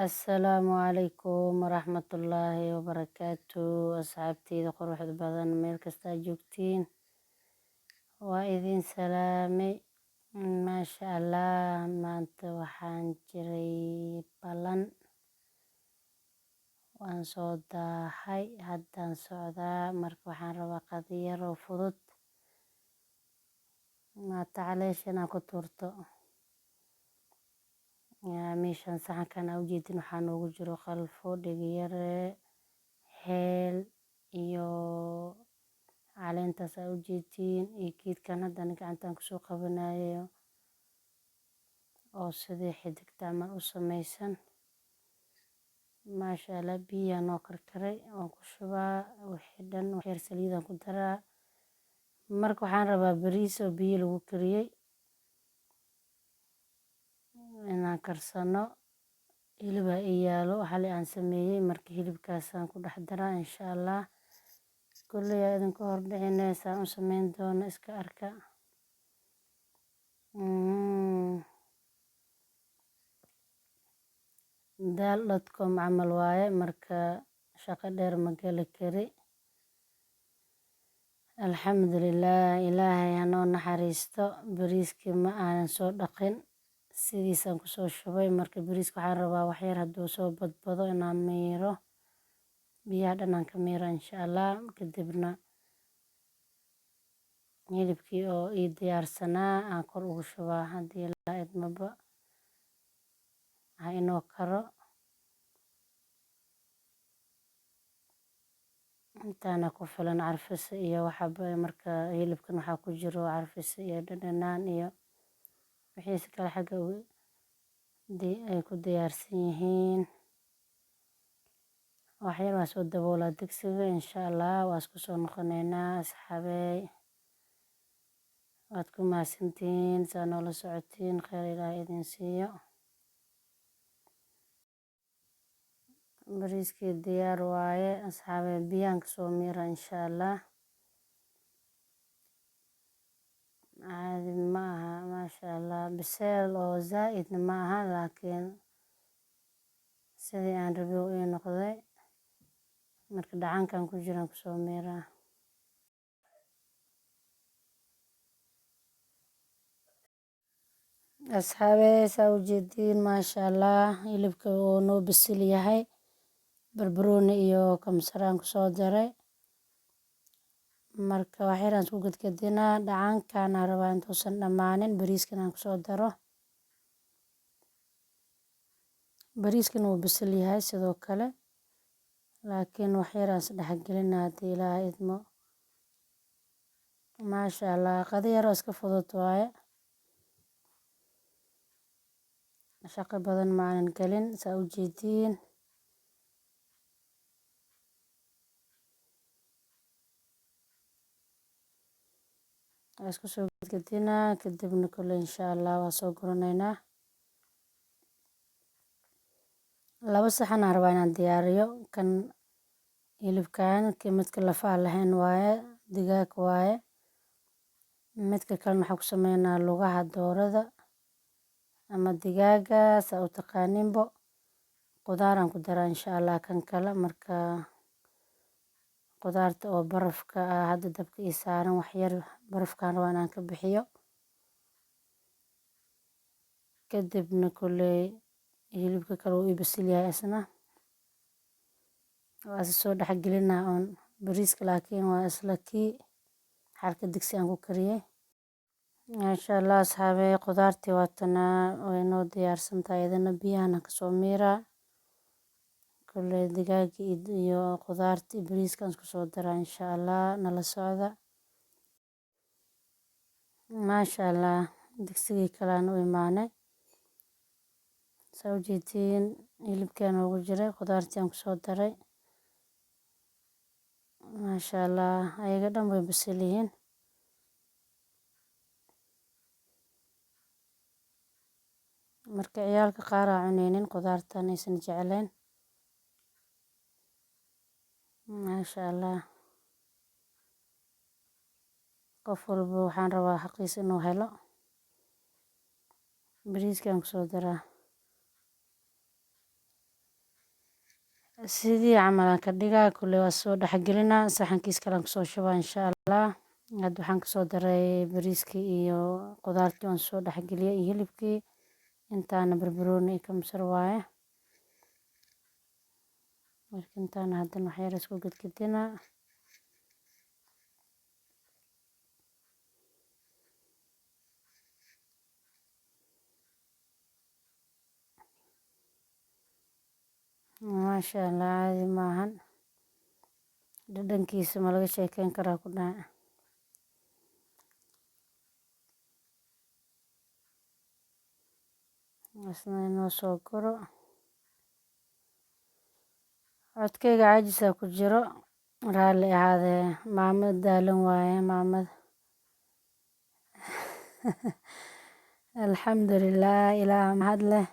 Assalaamu calaykum waraxmatullaahi wabarakaatu. Asxaabteyda quruxda badan, meel kastaa joogtiin, waa idin salaamay. Maasha Allah, maanta waxaan jiray ballan, waan soo daahay, haddaan socdaa. Marka waxaan rabaa qado yaroo fudud, maata caleesha inaan ku tuurto. Meeshan saxankan aa ujeedin waxaa noogu jiro qalfo, dhegiyare, heel iyo caleentaas aa ujeediin, iyo geedkan haddana gacantaan kusoo qabanayo oo sidii xidigta camal u sameysan. Maasha Allah, biyaa noo karkaray, waan ku shubaa wixii dhan, waxyar saliidaan ku daraa. Marka waxaan rabaa bariis oo biyo lagu kariyey inaan karsano. Hilibaa ii yaalo xalay aan sameeyey, marka hilibkaasaan ku dhex daraa, insha Allah. Kulley aa idinka hordhicine, saan u sameyn doono iska arka. Daal.com camal waaye, marka shaqo dheer ma gali kari. Alxamdulilah, Ilaahay hanoo naxariisto. Bariiskii ma aanan soo dhaqin, sidiisaan kusoo shubay. Marka bariiska waxaan rabaa waxyar hadduu soo badbado inaan miiro, biyaha dhan aan ka miiro, insha Allah. Kadibna hilibkii oo ii diyaarsanaa aan kor ugu shubaa. Haddii la idmaba, ha inoo karo. Intaana ku filan carfisa iyo waxaba. Marka hilibkan waxaa ku jiro carfisa iyo dhadhanaan iyo wixiisa kale xagga ay ku diyaarsan yihiin. Waxyar waa soo daboolaa digsiga, insha Allah. Waa isku soo noqoneynaa, asxaabey. Waad ku mahadsantihiin saa noola socotiin, kheyr Ilaahay idin siiyo. Bariiskii diyaar waaye, asxaabey. Biyaan kasoo miira, insha Allah. Caadi ma aha, maasha Allah. Biseel oo zaa-idna ma aha, laakiin sidii aan rabay uu ii noqday. Marka dhacaankan ku jiraan kusoo miiraa. Asxaabey, saa ujeediin, maasha Allah, hilibka oo noo bisil yahay, barbarooni iyo kamsaraan kusoo daray. Marka waxyaraan isku gedgedinaa. Dhacaankaana rabaa intuusan dhammaanin bariiskan aan kusoo daro. Bariiskana wuu bisil yahay sidoo kale, laakiin waxyaraan isdhexgelinaa, haddii Ilaahay idmo. Maasha Allah, qado yaroo iska fudud waaye, shaqo badan ma aanan gelin, saa ujeediin. Waa isku soo gedgedinaa, kadibna kole, insha Allah, waa soo guranaynaa. Laba saxan aan rabaa inaan diyaariyo. Kan hilibkan ki midka lafaha lahayn waaye, digaag waaye. Midka kalena waxaan ku sameynaa lugaha doorada ama digaaga, saa u taqaaninbo. Qudaaraan ku daraa, insha Allah, kan kale. Marka qudaarta oo barafka ah hadda dabka ii saaran, waxyar barafkaan rabaa inaan ka bixiyo. Kadibna koley hilibka kale wuu ii bisil yahay isna, waa is soo dhexgelinaa oon. Bariiska laakiin waa isla kii xalka digsi aan ku kariyey. Maasha Allah, asxaabey, qudaartii waatanaa, way noo diyaarsan tahay iyadana. Biyahana kasoo miiraa. Kolley digaagii iyo qudaartii bariiskaan isku soo daraa, insha Allah. Nala socda. Maasha Allah, digsigii kale aan u imaanay. Saa ujeediin, hilibkii noogu jiray, qudaartii aan kusoo daray. Maasha Allah, ayaga dhan way bisil yihiin. Marka ciyaalka qaar aa cuneynin qudaartan, aysan jecleen. Maasha Allah, qof walba waxaan rabaa xaqiisa inuu helo. Bariiskaan kusoo daraa. Sidii camal aan ka dhigaa, kulley waa soo dhexgelinaa, saxankiis kale aan kusoo shubaa insha Allah. Hadda waxaan kusoo daray bariiskii iyo qudaartii waan soo dhexgeliyay iyo hilibkii. Intaana barbarooni iyo kamsar waaye. Marka intaana haddana wax yar isku gedgedinaa. Maasha Allah, caadi maahan, dhadhankiisa ma laga sheekeyn karaa ku dhaca. Isna inoo soo guro. Codkayga caajisaa ku jiro, raalli ahaadee, maamad daalan waaye maamad. Alxamdulilah, Ilaah mahad leh.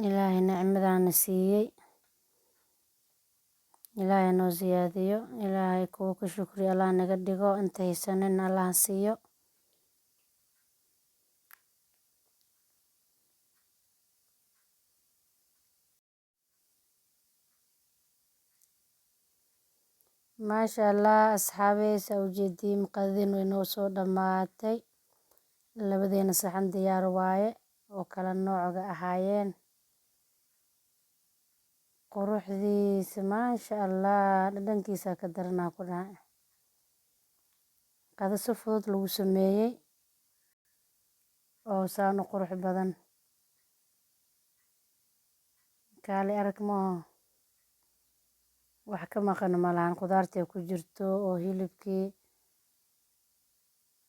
Ilaahay nicmadaana siiyey, Ilaahay noo siyaadiyo. Ilaahay kuwa ku shukriyo Allah naga dhigo, inta haysanin Allah siiyo. Maasha Allah, asxaabey, saa ujeediin qadadeen way noo soo dhammaatay. Labadeena saxan diyaar waaye oo kala noocga ahaayeen. Quruxdiisa maasha Allah, dhadhankiisa ka daranaa ku dhahay. Qado si fudud lagu sameeyey oo saan u qurux badan, kaali arag maaho, wax ka maqan malahan. Qudaartii ku jirto oo hilibkii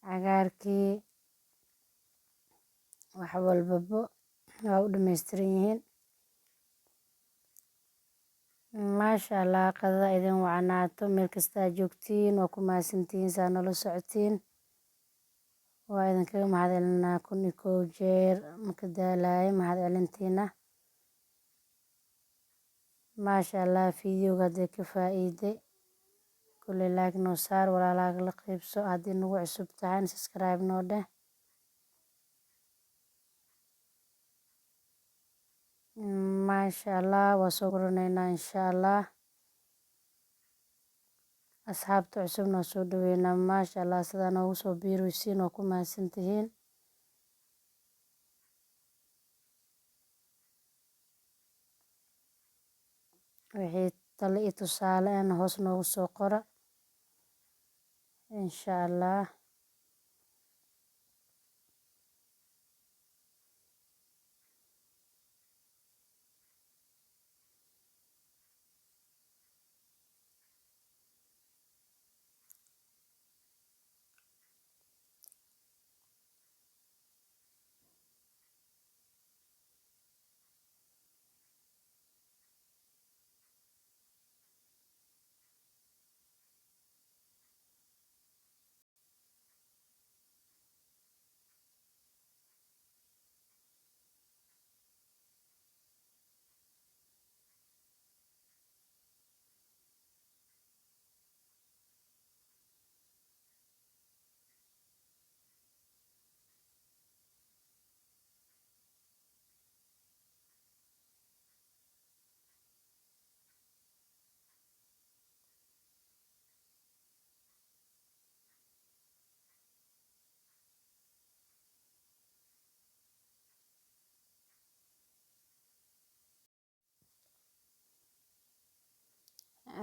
cagaarkii, wax walbaba waa u dhammaystiran yihiin. Maasha Allah, qadada idin wacnaato meel kasta aad joogtiin. Waa ku mahadsantihiin saa noola socotiin, waa idinkaga mahadcelinaa 1001 jeer, maka daalaayo mahadcelintiina. Maasha Allah, videoga haddii ka faa'iiday, kulley like noo saar, walaalahaaga la qaybso. Haddii nagu cusub tahay, subscribe noo dheh. Maasha Allah, waa soo guranaynaa insha Allah. Asxaabta cusubna waa soo dhaweynaa. Maasha Allah, sidaa noogu soo biiraysiin waa ku mahadsantihiin. Wixii talo iyo tusaale ahna hoos noogu soo qora insha Allah.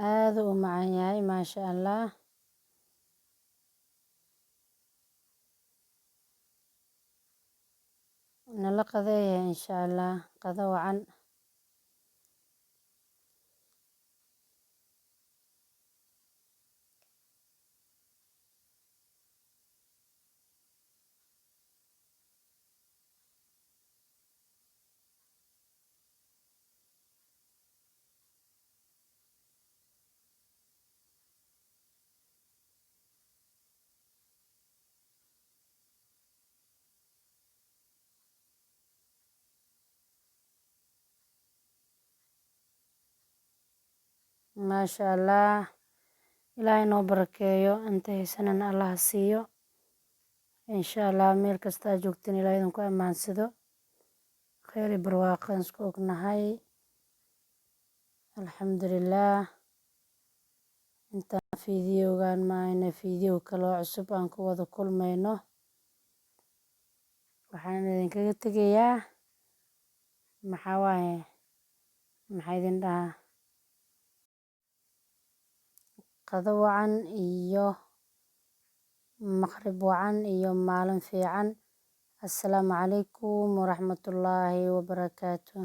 Aada u macaan yahay, maasha Allah. Nala qadeeya insha Allah, qado wacan. Maasha Allah, Ilaahay noo barakeeyo, inta haysanana Allah siiyo. Insha Allah, meel kasta aad joogtiin, Ilaah idinku ammaansado. Kheyr iyo barwaaqo aan isku ognahay, alxamdulilaah. Intaan fiidiyowgan maahane fiidiyow kaloo cusub aan ku wada kulmayno, waxaan idinkaga tegayaa, maxaa waaye, maxaa idin dhahaa, qado wacan iyo maqrib wacan iyo maalin fiican. Assalaamu calaykum waraxmatullaahi wabarakaatu.